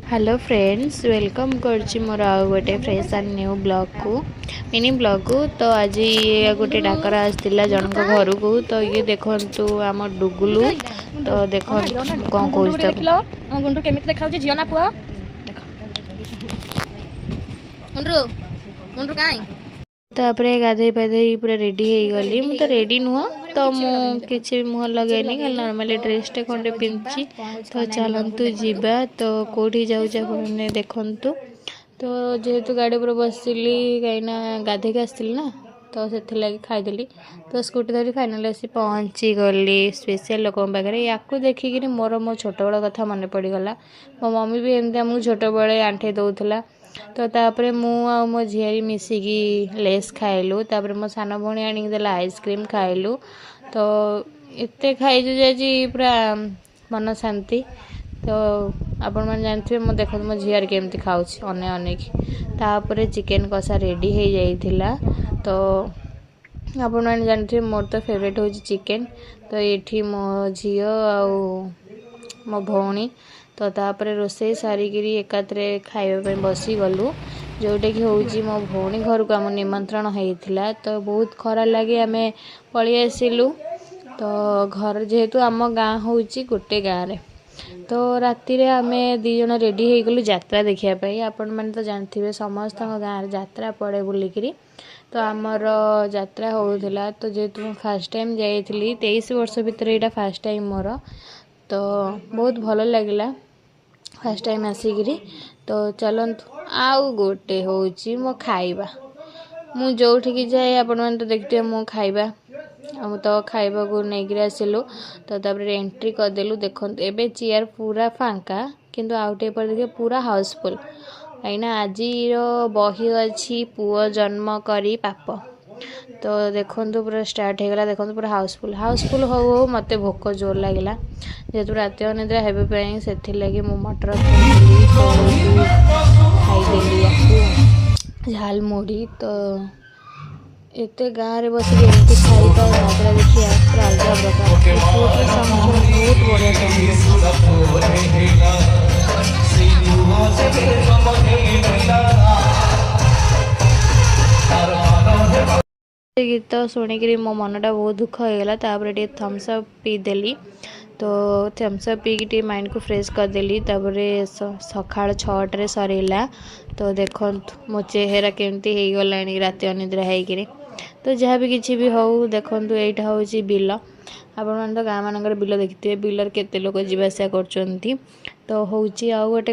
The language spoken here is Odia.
ହ୍ୟାଲୋ ଫ୍ରେଣ୍ଡସ୍, welcome କରୁଛି ମୋର ଆଉ ଗୋଟେ ଫ୍ରେଶ୍ ଆଣ୍ଡ ନ୍ୟୁ ବ୍ଲଗ୍କୁ, ମିନି ବ୍ଲଗ୍କୁ। ତ ଆଜି ଗୋଟେ ଡାକରା ଆସିଥିଲା ଜଣଙ୍କ ଘରକୁ। ତ ଇଏ ଦେଖନ୍ତୁ ଆମ ଡୁଗୁଲୁ। ତ ଦେଖନ୍ତୁ କ'ଣ କହୁଛି ତାକୁ। ଦେଖିଲ ଆମ ଗୁଣ୍ଡୁ କେମିତି ଦେଖାଉଛି, ଝିଅ ନା ପୁଅ? ଦେଖ ଗୁଣ୍ଡରୁ, ଗୁଣ୍ଡରୁ କାଇଁ। ତାପରେ ଗାଧେଇ ପାଧେଇ ପୁରା ରେଡ଼ି ହେଇଗଲି। ମୁଁ ତ ରେଡ଼ି ନୁହଁ, ତ ମୁଁ କିଛି ବି ମୁହଁ ଲଗେଇନି, ଖାଲି ନର୍ମାଲି ଡ୍ରେସ୍ଟେ ଖଣ୍ଡେ ପିନ୍ଧିଛି। ତ ଚାଲନ୍ତୁ ଯିବା। ତ କେଉଁଠି ଯାଉଛି ଆପଣମାନେ ଦେଖନ୍ତୁ। ତ ଯେହେତୁ ଗାଡ଼ି ଉପରେ ବସିଲି, କାହିଁକିନା ଗାଧେଇକି ଆସିଥିଲି ନା, ତ ସେଥିଲାଗି ଖାଇଦେଲି। ତ ସ୍କୁଟି ଧରି ଫାଇନାଲି ଆସି ପହଞ୍ଚିଗଲି ସ୍ପେଶିଆଲ ଲୋକଙ୍କ ପାଖରେ। ୟାକୁ ଦେଖିକିରି ମୋର ମୋ ଛୋଟବେଳ କଥା ମନେ ପଡ଼ିଗଲା। ମୋ ମମି ବି ଏମିତି ଆମକୁ ଛୋଟବେଳେ ଆଣ୍ଠେଇ ଦେଉଥିଲା। ତ ତାପରେ ମୁଁ ଆଉ ମୋ ଝିଆରୀ ମିଶିକି ଲେସ୍ ଖାଇଲୁ। ତାପରେ ମୋ ସାନ ଭଉଣୀ ଆଣିକି ଦେଲା ଆଇସ୍କ୍ରିମ୍, ଖାଇଲୁ। ତ ଏତେ ଖାଇଛୁ ଯେ ଆଜି ପୁରା ମନ ଶାନ୍ତି। ତ ଆପଣମାନେ ଜାଣିଥିବେ, ମୁଁ ଦେଖନ୍ତୁ ମୋ ଝିଆରୀ କେମିତି ଖାଉଛି ଅନେଇ ଅନେଇକି। ତାପରେ ଚିକେନ୍ କଷା ରେଡ଼ି ହେଇଯାଇଥିଲା। ତ ଆପଣମାନେ ଜାଣିଥିବେ, ମୋର ତ ଫେଭରେଟ୍ ହେଉଛି ଚିକେନ୍। ତ ଏଇଠି ମୋ ଝିଅ ଆଉ ମୋ ଭଉଣୀ। ତ ତାପରେ ରୋଷେଇ ସାରିକିରି ଏକାଥରେ ଖାଇବା ପାଇଁ ବସିଗଲୁ, ଯେଉଁଟାକି ହେଉଛି ମୋ ଭଉଣୀ ଘରକୁ ଆମ ନିମନ୍ତ୍ରଣ ହେଇଥିଲା। ତ ବହୁତ ଖରା ଲାଗି ଆମେ ପଳେଇ ଆସିଲୁ। ତ ଘର ଯେହେତୁ ଆମ ଗାଁ ହେଉଛି ଗୋଟେ ଗାଁରେ। ତ ରାତିରେ ଆମେ ଦୁଇ ଜଣ ରେଡ଼ି ହେଇଗଲୁ ଯାତ୍ରା ଦେଖିବା ପାଇଁ। ଆପଣମାନେ ତ ଜାଣିଥିବେ, ସମସ୍ତଙ୍କ ଗାଁରେ ଯାତ୍ରା ପଡ଼େ ବୁଲିକିରି। ତ ଆମର ଯାତ୍ରା ହେଉଥିଲା। ତ ଯେହେତୁ ମୁଁ ଫାର୍ଷ୍ଟ ଟାଇମ୍ ଯାଇଥିଲି, 23 ବର୍ଷ ଭିତରେ ଏଇଟା ଫାର୍ଷ୍ଟ ଟାଇମ୍ ମୋର, ତ ବହୁତ ଭଲ ଲାଗିଲା ଫାର୍ଷ୍ଟ ଟାଇମ୍ ଆସିକିରି। ତ ଚାଲନ୍ତୁ, ଆଉ ଗୋଟେ ହେଉଛି ମୋ ଖାଇବା। ମୁଁ ଯେଉଁଠିକି ଯାଏ, ଆପଣମାନେ ତ ଦେଖିଥିବେ ମୋ ଖାଇବା। ଆଉ ତ ଖାଇବାକୁ ନେଇକିରି ଆସିଲୁ। ତ ତାପରେ ଏଣ୍ଟ୍ରି କରିଦେଲୁ। ଦେଖନ୍ତୁ, ଏବେ ଚେୟାର ପୁରା ଫାଙ୍କା, କିନ୍ତୁ ଆଉ ଟିକେ ପରେ ଦେଖିବେ ପୁରା ହାଉସଫୁଲ୍, କାହିଁକିନା ଆଜିର ବହି ଅଛି ପୁଅ ଜନ୍ମ କରି ପାପ। ତ ଦେଖନ୍ତୁ, ପୁରା ଷ୍ଟାର୍ଟ ହେଇଗଲା। ଦେଖନ୍ତୁ, ପୁରା ହାଉସଫୁଲ୍। ହାଉସଫୁଲ୍ ହଉ ହଉ ମୋତେ ଭୋକ ଜୋର ଲାଗିଲା। ଯେହେତୁ ରାତି ଅନିଦ୍ରା ହେବା ପାଇଁ, ସେଥିଲାଗି ମୁଁ ମଟର ଖାଇଦେଲି। ତ ଏଇଠି ଖାଇଦେଲି ୟାକୁ ଝାଲମୁଢ଼ି। ତ ଏତେ ଗାଁରେ ବସିକି ଏମିତି ଖାଇବା, ଯାତ୍ରା ଦେଖିବା ପୁରା ଅଲଗା ପ୍ରକାର। ଏ ପୁଅର ସଙ୍ଗ ବହୁତ ବଢ଼ିଆ ସଙ୍ଗ। ସେ ଗୀତ ଶୁଣିକିରି ମୋ ମନଟା ବହୁତ ଦୁଃଖ ହେଇଗଲା। ତାପରେ ଟିକେ ଥମ୍ସ ଅପ୍ ପିଇଦେଲି। ତ ଥମ୍ସ ଅପ୍ ପିଇକି ଟିକେ ମାଇଣ୍ଡକୁ ଫ୍ରେଶ୍ କରିଦେଲି। ତାପରେ ସକାଳ 6ଟାରେ ସରିଲା। ତ ଦେଖନ୍ତୁ ମୋ ଚେହେରା କେମିତି ହେଇଗଲାଣି ରାତି ଅନିଦ୍ରା ହେଇକିରି। ତ ଯାହା ବି କିଛି ବି ହଉ, ଦେଖନ୍ତୁ, ଏଇଟା ହେଉଛି ବିଲ। ଆପଣମାନେ ତ ଗାଁ ମାନଙ୍କରେ ବିଲ ଦେଖିଥିବେ, ବିଲରେ କେତେ ଲୋକ ଯିବା ଆସିବା କରୁଛନ୍ତି। ତ ହେଉଛି ଆଉ ଗୋଟେ